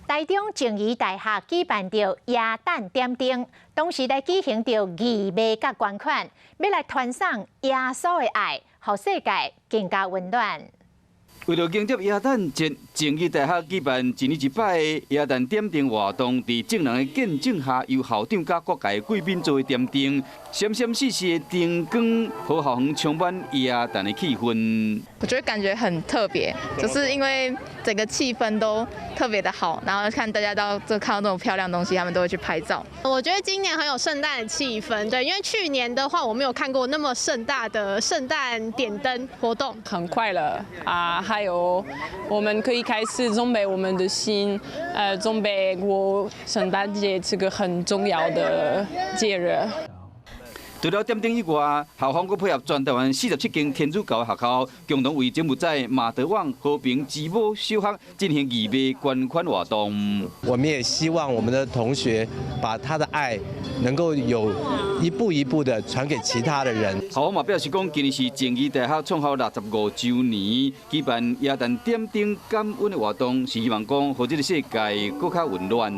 台中靜宜大學舉辦著耶誕點燈，同時來舉行著義賣佮捐款，欲來傳送耶穌的愛，予世界更加溫暖。為著迎接耶誕節，靜宜大學舉辦一年一擺的耶誕點燈活動，佇眾人的見證下，由校長佮各界貴賓做點燈，閃閃爍爍的燈光，予校園充滿耶誕的氣氛。我覺得感覺很特別，就是因為整個氣氛都特別的好，然後看大家都就看到那種漂亮東西，他們都會去拍照。我覺得今年很有聖誕的氣氛，對，因為去年的話我沒有看過那麼盛大的聖誕點燈活動。很快樂啊，還有我們可以開始準備我們的心，準備過聖誕節這個很重要的節日。除了點燈以外，校方閣配合全台灣47間天主教學校，共同為柬埔寨馬德望和平之母小學進行義賣捐款活動。我們也希望我們的同學把他的愛能夠有一步一步的傳給其他的人。校方嘛表示講，今年是靜宜大學創校65週年，舉辦耶誕點燈感恩的活動，是希望講予這个世界閣較溫暖。